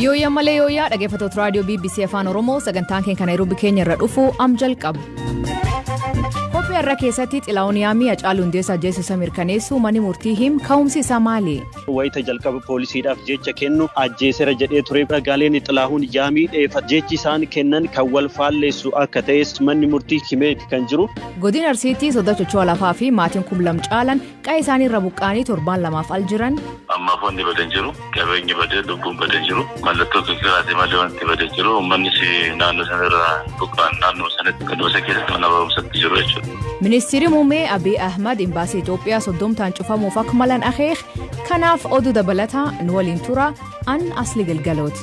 Yooyyaa malee yooyyaa, dhaggeeffattoota raadiyoo BBC Afaan Oromoo, sagantaan keenya kan Nairobi keenya irra dhufu am jalqabu. Qophii har'a keessatti Xilaawun Yaamii Hacaaluu Hundeessaa ajjeesuu mirkaneessu manni murtii him ka'umsi isaa maali? Wayita jalqaba poolisiidhaaf jecha kennu ajjeesera jedhee ture. Ragaaleen Xilahuun Yaamii dheefa jechi isaan kennan kan wal faalleessu akka ta'es manni murtii himeeti kan jiru. Godina Arsiitti sodaa socho'aa lafaa fi maatiin 2000 caalan qa'ee isaanii irra buqqaanii torbaan lamaaf al jiran. Ammaaf wanti badee jiru, qabeenyi badee, lubbuun badee jiru, mallattoo kirkiraati malee wanti badee jiru, uummannis naannoo sanarraa buqqaan naannoo sanatti kan keessatti mana barumsatti jiru jechuudha. Ministeerri muummee Abiy Ahmad imbaasii Itoophiyaa 30 cufamuuf akka malan akeek. Kanaaf oduu dabalataa nu waliin tura, an Asli Galgalooti.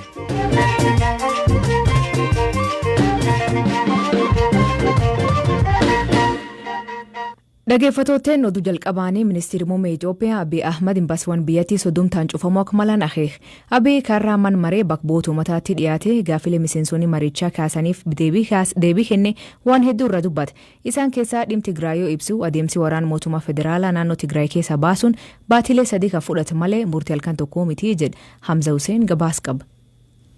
Dhaggeeffattootni oduu jalqabaanii, ministeerri muummee Itoophiyaa Abiy Ahmad imbaasiiwwan biyyattii 30 cufamuu akka malan akeek. Abiy karraa man maree bakka bu'oota uummataatti dhiyaate gaaffilee miseensonni marichaa kaasaniif deebii kenne waan hedduu irra dubbate. Isaan keessaa dhimma Tigraay yoo ibsu, adeemsi waraana mootummaa federaalaa naannoo Tigraay keessaa baasuun baatilee 3 kan fudhate malee murtii halkan tokkoo miti jedhe. Hamza Hussein gabaas qaba.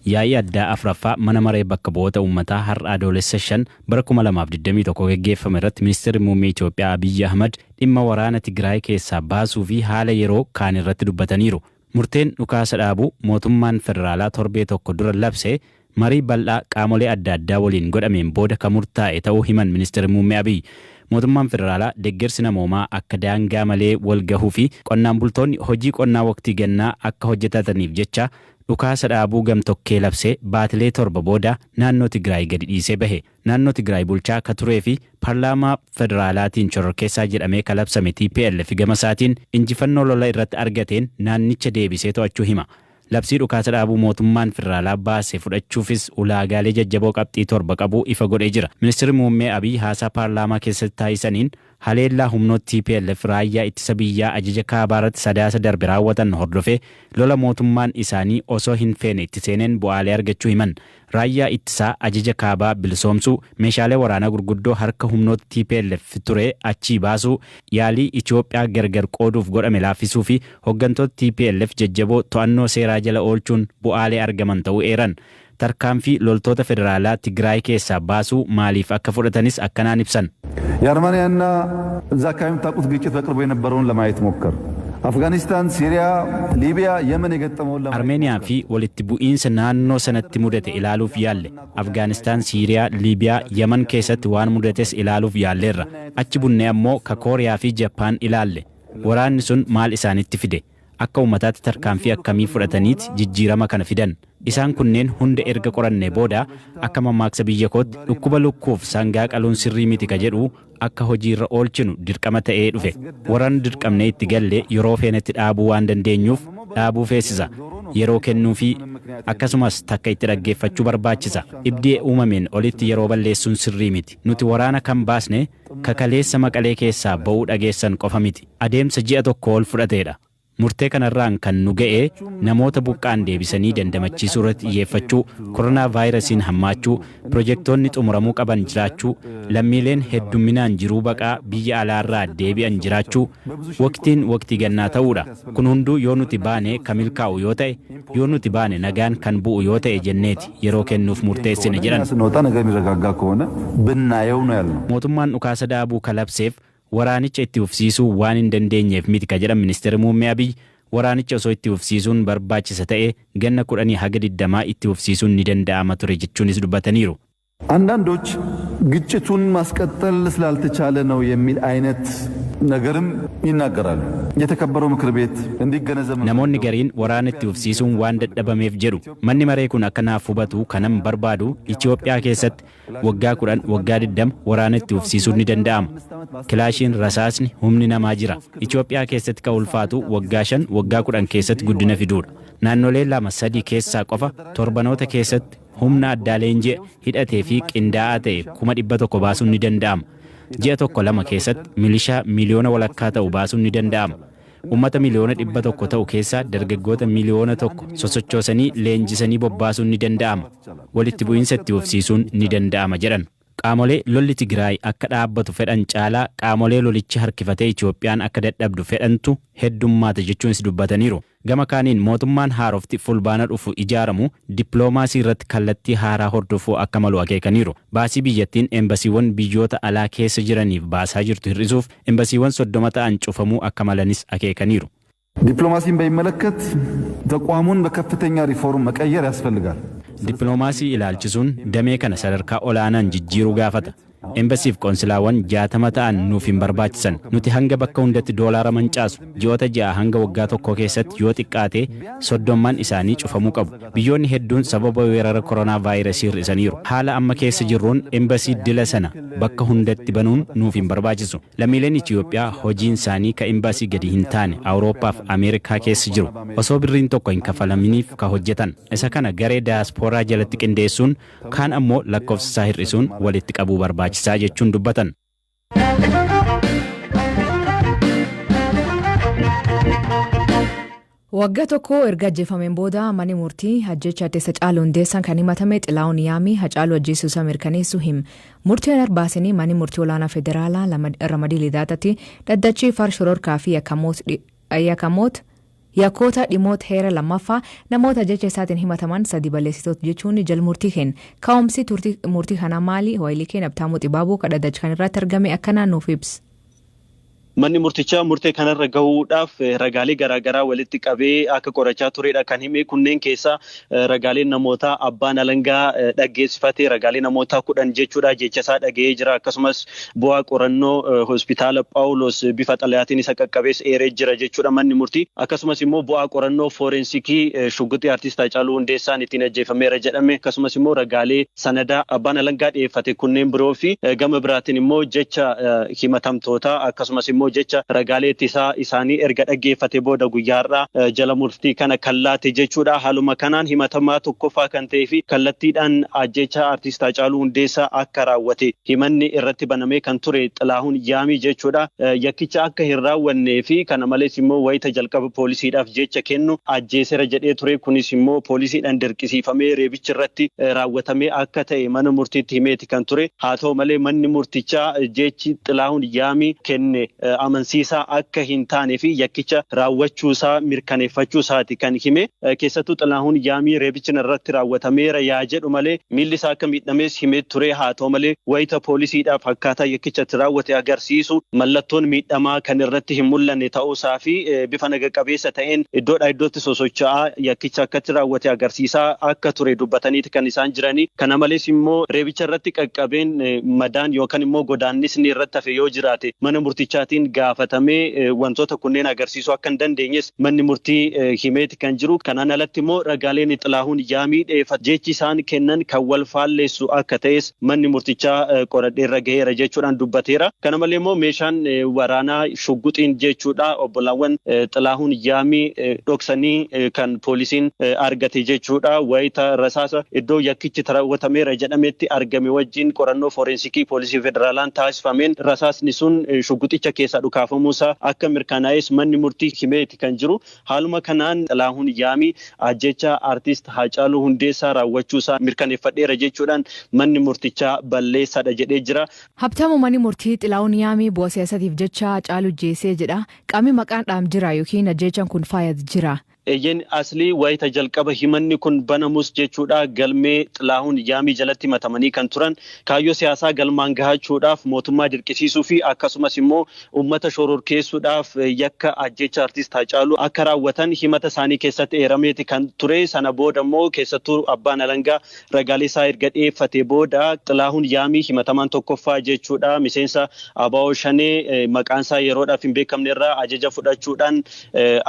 Yaa'ii addaa afraffaa mana maree bakka bu'oota uummataa har'a Adoolessa 5 bara 2021 geggeeffame irratti ministeerri muummee Itoophiyaa Abiyyi Ahmad dhimma waraana Tigraay keessaa baasuu fi haala yeroo kaan irratti dubbataniiru. Murteen dhukaasa dhaabuu mootummaan federaalaa torbee tokko dura labse marii bal'aa qaamolee adda addaa waliin godhameen booda kan murtaa'e ta'uu himan ministeerri muummee Abiyyi. Mootummaan federaalaa deeggarsi namoomaa akka daangaa malee wal gahuu fi qonnaan bultoonni hojii qonnaa waqtii gannaa akka hojjetataniif jecha dhukaasa dhaabuu gamtokkee labsee baatilee 7 booda naannoo Tigraay gadi dhiisee bahe. Naannoo Tigraay bulchaa akka turee fi paarlaamaa federaalaatiin shororkeessaa jedhamee kan labsame TPLF gama isaatiin injifannoo lola irratti argateen naannicha deebisee to'achuu hima. Labsii dhukaasa dhaabuu mootummaan federaalaa baase fudhachuufis ulaagaalee jajjaboo qabxii 7 qabu ifa godhee jira. Ministeerri muummee Abiy haasaa paarlaamaa keessatti taasisaniin haleellaa humnoota TPLF raayyaa ittisa biyyaa ajaja kaabaa irratti Sadaasa darbe raawwatan hordofee lola mootummaan isaanii osoo hin feene itti seeneen bu'aalee argachuu himan. Raayyaa ittisaa ajaja kaabaa bilisoomsuu, meeshaalee waraanaa gurguddoo harka humnoota TPLF ture achii baasuu, yaalii Itoophiyaa gargar qooduuf godhame laaffisuu fi hooggantoota TPLF jajjaboo to'annoo seeraa jala oolchuun bu'aalee argaman ta'uu eeran. Tarkaanfii loltoota federaalaa Tigraay keessaa baasuu maaliif akka fudhatanis akkanaan ibsan. የአርሜኒያና እዛ አካባቢ የምታውቁት ግጭት በቅርቡ የነበረውን ለማየት ሞከር። አፍጋኒስታን፣ ሲሪያ፣ ሊቢያ፣ የመን የገጠመውን ለማየት Armeeniyaa fi walitti bu'iinsa naannoo sanatti mudate ilaaluuf yaalle. Afgaanistaan, Siiriyaa, Liibiyaa, Yaman keessatti waan mudates ilaaluuf yaalleerra. Achi bunnee ammoo ka Kooriyaa fi Jappaan ilaalle. Waraanni sun maal isaanitti fide? Akka uummataatti tarkaanfii akkamii fudhataniiti jijjiirama kana fidan? Isaan kunneen hunda erga qorannee booda, akka mammaaksa biyya kootti dhukkuba lukkuuf sangaa qaluun sirrii miti ka jedhu akka hojiirra oolchinu dirqama ta'ee dhufe. Waraana dirqamnee itti galle yeroo feenetti dhaabuu waan dandeenyuuf dhaabuu feesisa. Yeroo kennuu fi akkasumas takka itti dhaggeeffachuu barbaachisa. Ibdee uumameen olitti yeroo balleessuun sirrii miti. Nuti waraana kan baasne kakaleessa Maqalee keessaa ba'uu dhageessan qofa miti. Adeemsa ji'a tokko ol fudhateedha. Murtee kanarraan kan nu ga'e namoota buqqaan deebisanii dandamachiisuu irratti xiyyeeffachuu, koronaa vaayirasiin hammaachuu, pirojektoonni xumuramuu qaban jiraachuu, lammiileen heddumminaan jiruu baqaa biyya alaarraa deebi'an jiraachuu, waqtiin waqtii gannaa ta'uudha. Kun hunduu yoo nuti baane kan milkaa'u yoo ta'e, yoo nuti baane nagaan kan bu'u yoo ta'e jenneeti yeroo kennuuf murteessine jedhan. ስንወጣ ነገር የሚረጋጋ ከሆነ ብናየው ነው ያልነው። Mootummaan dhukaasa dhaabuu kalabseef waraanicha itti fufsiisuu waan hin dandeenyeef miti ka jedhan ministeerri muummee Abiy, waraanicha osoo itti fufsiisuun barbaachisa ta'e ganna 10 haga 20 itti fufsiisuun ni danda'ama ture jechuunis dubbataniiru. አንዳንዶች ግጭቱን ማስቀጠል ስላልተቻለ ነው የሚል አይነት ነገርም ይናገራሉ። የተከበረው ምክር ቤት እንዲገነዘብ Namoonni gariin waraana itti fufsiisuun waan dadhabameef jedhu. Manni maree kun akka naaf hubatu kanan barbaadu, Itoophiyaa keessatti waggaa 10, waggaa 20 waraana itti fufsiisuun ni danda'ama. Kilaashiin, rasaasni, humni namaa jira. Itoophiyaa keessatti kan ulfaatu waggaa 5, waggaa 10 keessatti guddina fiduudha. Naannolee lama sadii keessaa qofa torbanoota keessatti humna addaa leenji'e, hidhatee fi qindaa'aa ta'e 100,000 baasuun ni danda'ama. Ji'a tokko lama keessatti milishaa 1.5 miliyoona ta'u baasuun ni danda'ama. Uummata 100 miliyoona ta'u keessaa dargaggoota 1 miliyoona sosochoosanii leenjisanii bobbaasuun ni danda'ama. Walitti bu'iinsa itti fufsiisuun ni danda'ama jedhan. Qaamolee lolli Tigraay akka dhaabbatu fedhan caalaa qaamolee lolichi harkifatee Itoophiyaan akka dadhabdu fedhantu heddummaata jechuunis dubbataniiru. Gama kaaniin mootummaan haarofti Fulbaana dhufu ijaaramu dippiloomaasii irratti kallattii haaraa hordofuu akka malu akeekaniiru. Baasii biyyattiin embasiiwwan biyyoota alaa keessa jiraniif baasaa jirtu hir'isuuf embasiiwwan 30 ta'an cufamuu akka malanis akeekaniiru. ዲፕሎማሲን በሚመለከት ተቋሙን በከፍተኛ ሪፎርም መቀየር ያስፈልጋል። Dippiloomaasii ilaalchisuun damee kana sadarkaa olaanaan jijjiiruu gaafata. Embasiif qoonsilaawwan 60 ta'an nuuf hin barbaachisan. Nuti hanga bakka hundatti doolaara mancaasu ji'oota 6 hanga waggaa 1 keessatti yoo xiqqaate 30 isaanii cufamuu qabu. Biyyoonni hedduun sababa weerara koronaa vaayirasii hir'isaniiru. Haala amma keessa jirruun embasii dila sana bakka hundatti banuun nuuf hin barbaachisu. Lammiileen Itiyoophiyaa hojiin isaanii ka embasii gadi hin taane Awurooppaaf Ameerikaa keessa jiru. Osoo birriin tokko hin kafalaminiif ka hojjetan. Isa kana garee daayaspooraa jalatti qindeessuun kaan ammoo lakkoofsa isaa hir'isuun walitti qabuu barbaachisaa jechuun dubbatan. Waggaa tokko erga ajjeefameen booda manni murtii ajjecha Artist Hacaaluu Hundeessaan kan himatame Xilahuun Yaamii Hacaaluu ajjeesuu isaa mirkaneessuu hima. Murtii baasanii manni murtii olaanaa federaalaa Ramadii Lidaatatti dhaddachi farshororkaa fi yakkamoota yakkoota dhimmoota heera lammaffaa namoota jecha isaatiin himataman sadi balleessitoota jechuun jal murtii kenna. Ka'umsi murtii kanaa maali? Waayilii keenya Abtaamuu Xibaabuu kadhaddacha kan irratti argame akkanaan nuuf ibsa. Manni murtichaa murtee kanarra gahuudhaaf ragaalee garaagaraa walitti qabee akka qorachaa turedha kan hime. Kunneen keessaa ragaaleen namootaa abbaan alangaa dhaggeessifate ragaalee namootaa 10 jechuudha jecha isaa dhaga'ee jira. Akkasumas bu'aa qorannoo hospitaala Phaawulos bifa xalayaatiin isa qaqqabees eeree jira jechuudha manni murtii. Akkasumas immoo bu'aa qorannoo foorensikii shugguxii artist Hacaaluu Hundeessaan ittiin ajjeefameera jedhame, akkasumas immoo ragaalee sanadaa abbaan alangaa dhiyeeffate kunneen biroo fi gama biraatiin immoo jecha himatamtootaa akkasumas immoo jecha ragaalee ittisaa isaanii erga dhaggeeffate booda guyyaarraa jala murtii kana kallaate jechuudha. Haaluma kanaan himatamaa tokkoffaa kan ta'ee fi kallattiidhaan ajjecha artist Hacaaluu Hundeessaa akka raawwate himanni irratti banamee kan ture Xilahuun Yaamii jechuudha. Yakkicha akka hin raawwannee fi kana malees immoo wayita jalqaba poolisiidhaaf jecha kennu ajjeesera jedhee ture. Kunis immoo poolisiidhaan dirqisiifamee reebichi irratti raawwatamee akka ta'e mana murtiitti himeeti kan ture. Haa ta'u malee manni murtichaa jechi Xilahuun Yaamii kenne amansiisaa akka hin taane fi yakkicha raawwachuusaa mirkaneeffachuusaati kan hime. Keessattuu Xilahuun Yaamii reebichi irratti raawwatameera yaa jedhu malee miilli isaa akka miidhamees himee ture. Haa ta'u malee wayita poolisiidhaaf akkaataa yakkicha itti raawwate agarsiisu mallattoon miidhamaa kan irratti hin mul'anne ta'uusaa fi bifa naga qabeessa ta'een iddoodhaa iddootti sosocho'aa yakkicha akkatti raawwate agarsiisaa akka ture dubbataniiti kan isaan jiranii. Kana malees immoo reebicha irratti qaqqabeen madaan yookaan immoo godaannisni irratti hafe yoo jiraate mana murtichaatiin gaafatamee wantoota kunneen agarsiisuu akka hin dandeenyes manni murtii himeeti kan jiru. Kanaan alatti immoo ragaaleen Xilahuun Yaamii dheeffate jechi isaan kennan kan wal faalleessu akka ta'es manni murtichaa qoradheerra gaheera jechuudhaan dubbateera. Kana malee immoo meeshaan waraanaa shugguxiin jechuudha obbolaawwan Xilahuun Yaamii dhoksanii kan poolisiin argate jechuudha. Wayita rasaasa iddoo yakkichi raawwatameera jedhametti argame wajjin qorannoo foorensikii poolisii federaalaan taasifameen rasaasni sun shugguxicha keessaa dhukaafamuusaa akka mirkanaa'es manni murtii himeeti kan jiru. Haaluma kanaan Xilahuun Yaamii ajjecha artist Hacaaluu Hundeessaa raawwachuusaa mirkaneeffadheera jechuudhaan manni murtichaa balleessaadha jedhee jira. Habtaamu, manni murtii Xilahuun Yaamii bu'aa siyaasatiif jecha Hacaaluu ajjeesee jedha. Qaamni maqaan dhaam jira yookiin ajjechaan kun faaya jira? Eeyyeen, aslii wayita jalqaba himanni kun banamus jechuudha galmee Xilahuun Yaamii jalatti himatamanii kan turan kaayyoo siyaasaa galmaan gahachuudhaaf mootummaa dirqisiisuu fi akkasumas immoo uummata shororkeessuudhaaf yakka ajjecha artist Hacaaluu akka raawwatan himata isaanii keessatti eerameeti kan ture. Sana booda immoo keessattuu abbaan alangaa ragaalee isaa erga dhiyeeffate booda Xilahuun Yaamii himatamaan tokkoffaa jechuudha miseensa ABO Shanee maqaan isaa yeroodhaaf hin beekamne irraa ajaja fudhachuudhaan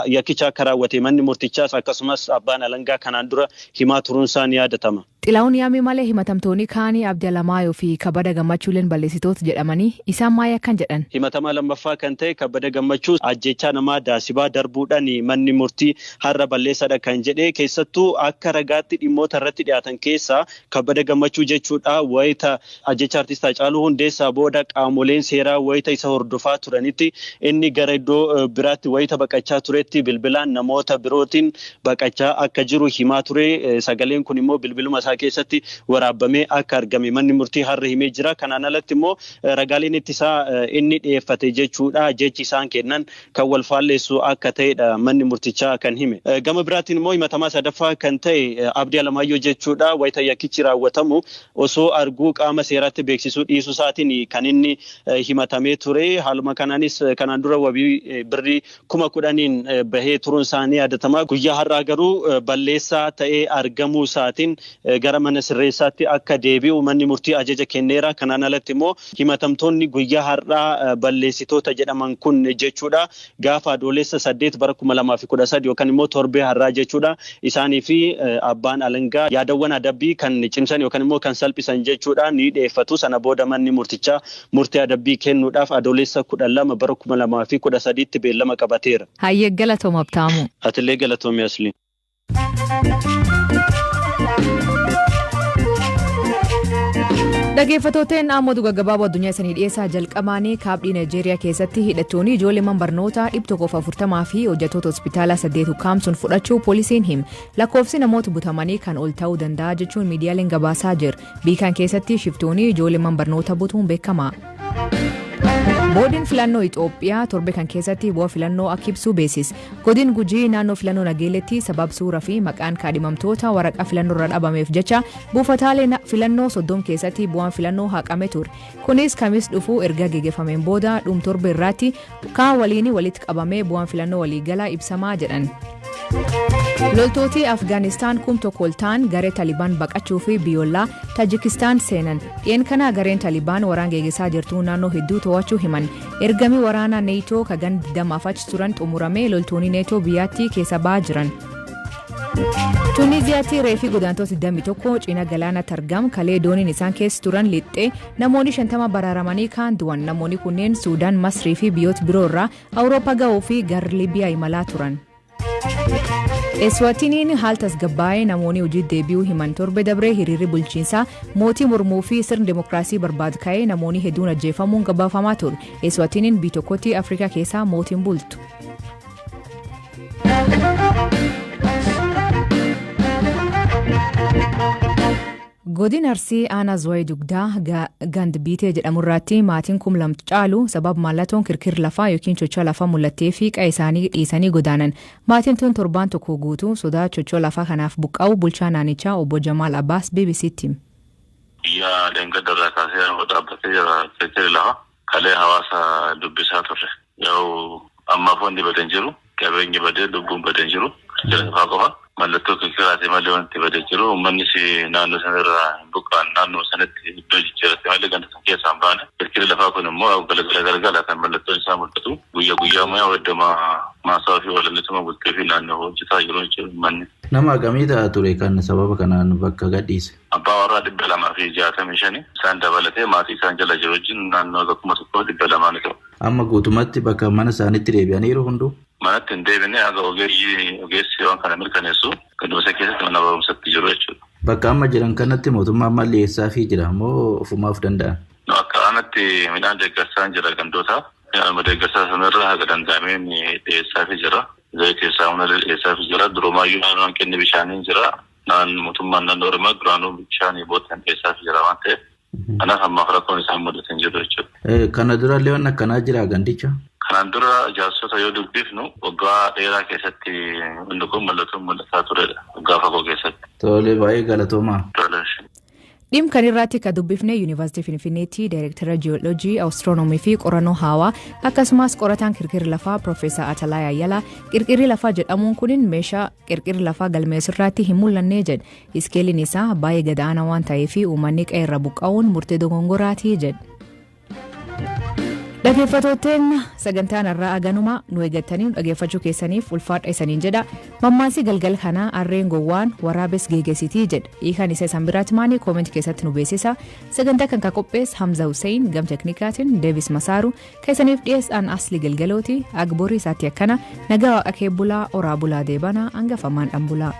yakkicha akka raawwate manni murtichaas akkasumas abbaan alangaa kanaan dura himaa turuun isaa ni yaadatama. Xilahuun Yaamii malee himatamtoonni kaanii Abdii Alamaayoo fi Kabbada Gammachuuleen balleessitoota jedhamanii isaan maal akkan jedhan? Himatamaa lammaffaa kan ta'e Kabbada Gammachuu ajjechaa namaa daasibaa darbuudhaan manni murtii har'a balleessadha kan jedhe. Keessattuu akka ragaatti dhimmoota irratti dhiyaatan keessaa Kabbada Gammachuu jechuudha wayita ajjecha artist Hacaaluu Hundeessaa booda qaamoleen seeraa wayita isa hordofaa turanitti inni gara iddoo biraatti wayita baqachaa turetti bilbilaan namoota birootiin baqachaa akka jiru himaa ture. Sagaleen kun immoo bilbiluma isaa konkolaataa keessatti waraabamee akka argame manni murtii har'a himee jira. Kanaan alatti immoo ragaaleen ittisaa inni dhiyeeffate jechuudha jechi isaan kennan kan wal faalleessu akka ta'edha manni murtichaa kan hime. Gama biraatiin immoo himatamaa sadaffaa kan ta'e Abdii Alamaayyoo jechuudha wayita yakkichi raawwatamu osoo arguu qaama seeraatti beeksisuu dhiisuu isaatiin kan inni himatamee ture. Haaluma kanaanis kanaan dura wabii birrii 10,000 bahee turuun isaanii yaadatamaa. Guyyaa har'aa garuu balleessaa ta'ee argamuu isaatiin gara mana sirreessaatti akka deebi'u manni murtii ajaja kenneera. Kanaan alatti immoo himatamtoonni guyyaa har'aa balleessitoota jedhaman kun jechuudha gaafa adoolessa 8 bara 2013 yookaan immoo torbee har'aa jechuudha isaanii fi abbaan alangaa yaadawwan adabbii kan cimsan yookaan immoo kan salphisan jechuudha ni dhiyeeffatu. Sana booda manni murtichaa murtii adabbii kennuudhaaf adoolessa 12 bara 2013tti beellama qabateera. Hayyee galatoom Habtaamu. Atillee galatoomi Asli. Dhaggeeffattooteen ammoo gaggabaaboo addunyaa isanii dhiyeessaa jalqabaanii kaabdii Naayijeeriyaa keessatti hidhattoonni ijoollee man barnootaa 140 fi hojjettoota hospitaalaa 8 ukkaamsuun fudhachuu poolisiin hima. Lakkoofsi namoota butamanii kan ol ta'uu danda'a jechuun miidiyaaleen gabaasaa jira. Biikaan keessatti shiftoonni ijoollee man barnoota butuun beekama. Boodiin filannoo Itoophiyaa torbe kan keessatti bu'aa filannoo akka ibsu beeksise. Godin Gujii naannoo filannoo Nageelletti sabab suuraa fi maqaan kaadhimamtoota waraqaa filannoo irra dhabameef jecha buufataalee filannoo 30 keessatti bu'aan filannoo haqame ture. Kunis kamis dhufuu erga geggeeffameen booda dhum torbe irratti kaan waliin walitti qabamee bu'aan filannoo waliigalaa ibsamaa jedhan. Loltooti Afgaanistaan 1,000 ol ta'an garee Taliban baqachuu fi biyyoolaa Taajikistaan seenan. Dhiyeenya kana gareen Taliban waraana geggeessaa jirtu naannoo hedduu to'achuu himan. Ergamii waraanaa Neetoo kagan 20 achi turan xumuramee loltoonni Neetoo biyyattii keessa ba'aa jiran. Tuuniziyaatti reefii godaantota 21 cina galaanatti argamu kalee dooniin isaan keessa turan lixxee namoonni 50 baraaramanii kaan du'an. Namoonni kunneen Suudaan, Masrii fi biyyoota biroo irraa Awurooppaa ga'uu fi gara Libiyaa imalaa turan. Eswatiniin haala tasgabbaa'ee namoonni hojii deebi'uu himan. Torbe dabree hiriirri bulchiinsaa mootii mormuu fi sirni demokiraasii barbaadu ka'ee namoonni hedduun ajjeefamuun gabaafamaa ture. Eswatiniin biyya tokkotti Afrikaa keessaa mootiin bultu. Godin Arsii aanaa Zuwaay Dugdaa Gandbiitee jedhamurratti maatiin 2,000 caalu sababa mallattoon kirkir lafaa yookiin socho'a lafaa mul'attee fi qe'ee isaanii dhiisanii godaanan. Maatiin tun torbaan tokko guutuu sodaa socho'a lafaa kanaaf buqqa'u bulchaa naannichaa obbo Jamaal Abbaas BBC'tti hime. Biyya dheengadda kaasee yeroo dhaabbatee jira kirkirri lafa kalee hawaasa dubbisaa turre. Yoo ammaaf wanti badeen jiru qabeenyi badee lubbuun badeen jiru kirkira lafaa qofa. Mallattoo kirkiraati malee wanti badee jiru uummannis naannoo sanarraa hin buqqa'an naannoo sanatti iddoo jijjiirate malee ganda san keessaa hin baane. Kirkirri lafaa kun immoo galgala galgala kan mallattoon isaa mul'atu guyyaa guyyaa immoo iddoo maasaa fi walannituma bultee fi naannoo hojjetaa jiru jechuudha uummanni. Nama hagamii ta'a ture kan sababa kanaan bakka gadhiise? Abbaa warraa 265 isaan dabalatee maatii isaan jala jiru wajjin naannoo 1,200 ni ta'u. Amma guutummaatti bakka mana isaaniitti deebi'aniiru hunduu? Manatti hin deebine haga ogeessi waan kana mirkaneessu gandumsa keessatti mana barumsatti jiru jechuudha. Bakka amma jiran kanatti mootummaan maal dhiyeessaafii jira moo ofumaaf danda'an? Akka aanatti midhaan deeggarsaa jira gandootaaf. Midhaan deeggarsaa sanarra haga danda'ameen dhiyeessaafii jira. Zayitii saamunaa dhiyeessaafii jira. Durumaayyuu naannoo hanqinni bishaanii jira. Mootummaan naannoo Oromiyaa duraanuu bishaanii booddeen dhiyeessaafii jira waan ta'eef. Kanaaf ammaaf rakkoon isaan mudatan jiru jechuudha. Kana durallee waan akkanaa jira gandicha? Kanaan dura ijaarsota yoo dubbifnu waggaa dheeraa keessatti inni kun mallattoon mul'ataa turedha. Waggaa fagoo keessatti. Tole baay'ee galatoomaa. Tole. Dhimma kan irratti kan dubbifne Yuunivarsiitii Finfinneetti Daayireektara Jiyooloojii, Astiroonoomii fi Qorannoo Hawaa akkasumas qorataan kirkirri lafaa Piroofeesar Atalaa Ayyalaa kirkirri lafaa jedhamuun kunin meeshaa kirkirri lafaa galmeessirratti hin mul'anne jedhe. Iskeeliin isaa baay'ee gadaanaa waan ta'eef uummanni qe'ee irra buqqa'uun murtee dogongoraatii jedhe. Dhaggeeffattooteen sagantaan irraa aganuma nu eeggatanii dhaggeeffachuu keessaniif ulfaadha isaniin jedha. Mammaasii galgal kanaa harreen gowwaan waraabes geegesitii jedha. Hiikaan isa isaan biraatti maanii koomentii keessatti nu beeksisa. Sagantaa kan qopheesse Hamza Hussein gam teknikaatiin Deevis Masaaru keessaniif dhiyeessaan Asli Galgalooti Agborii isaatti akkana nagaa waaqa kee bulaa oraa bulaa deebanaa hangafamaan dhan bulaa.